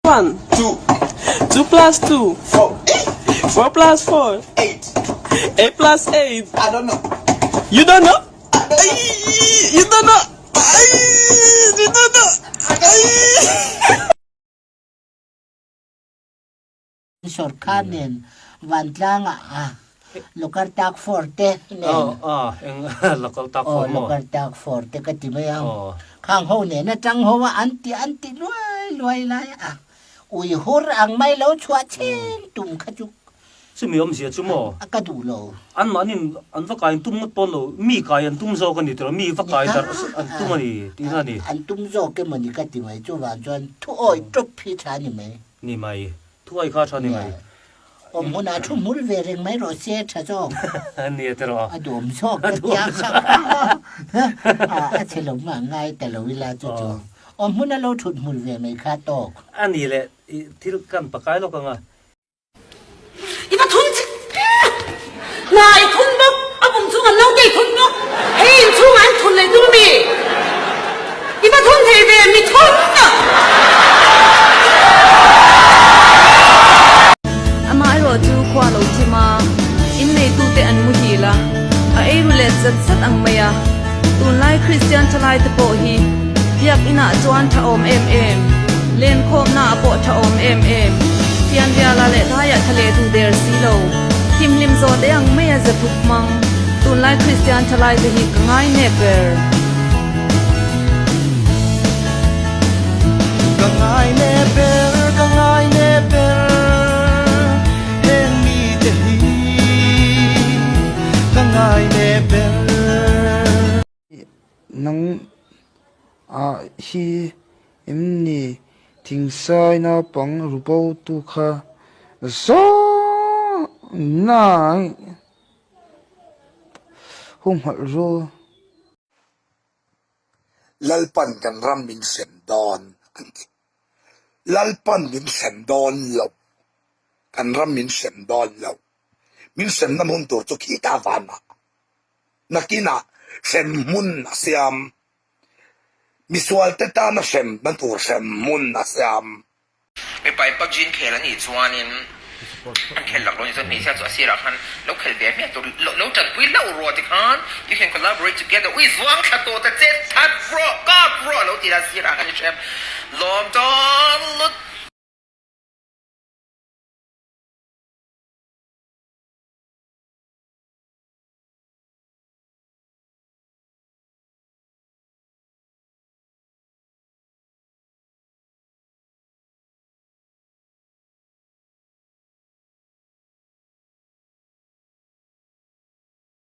One. Two. Two plus two. Four. Four plus four. Eight. Eight plus eight. I don't know. You don't know? I don't know. You don't know? You don't know? Sorkar nen vantlanga a Local Tak For te nen. Aw eng Local Tak For maw? Local Tak For te ka ti mai ang. Khang ho nen atang ho a an ti an ti luai luai lai a. Ui hur ang mai lo chhuah cheng tum kha chu. Chumi awmzia chu maw? A ka duh lo. An mahnin an va kai an tum ngawt pawn lo, mi kai an tum zawk a ni tiraw, mi va kai darh an tum a ni tihna a ni. An tum zawk emaw ni ka ti mai, chuvang chuan thu awi tawp hi tha ni mai. Ni mai. Thuai kha tha ni mai. Awm hunah thu hmul ve reng mai rawh se tha zawk. Nia te rawh. A duhawm zawk ka tia kha a chhe lo mah ngai ta lo ila chu chu. Awm huna lo thut hmul ve mai kha tawk. A ni le thil kan pakai lawk anga. I va thun chik Hna i thun bawk, a pum chung an lo kei thun bawk, hei inchhungah an thun leh tum mi? I va thun thei ve mi thun a! Amaherawhchu khua lo thim a, inneitute an muhil a, a eiru let zat zat ang mai a. Tunlai Kristian thalaite pawh hi biakinah chuan tha awm em em, lenkhawmnaah pawh tha awm em em, fianriala leh laiah tha leh duh der si lo, thimhlim zawt e ang mai a za thup hmang tunlai Kristian thalaite hi ka ngai nep ber. Ka ngai nep ber, ka ngai nep ber, heng mite hi ka ngai nep ber. Nang ah hi em ni thingsai naupang rubo tu kha zawng nai humhalh ru. Lalpan kan ram min hrem dawn an ti. Lalpan min hrem dawn lo. Kan ram min hrem dawn lo. Min hremna hmun tur chu khita vanah nakinah hrem hmun a siam. Misualte tana hremna tur hrem hmun a siam. Mipa in PUBG in khel a nih chuanin an khel lak lo a nih chuan hmeichhia chu a sirah khan lo khel ve hmiah tur lo lo tanpui hlauh rawh tikhan you can collaborate together ui zuang thla tawh ta che that rawh kap rawh lo ti la sirah khan i hrem lawm dawn lut.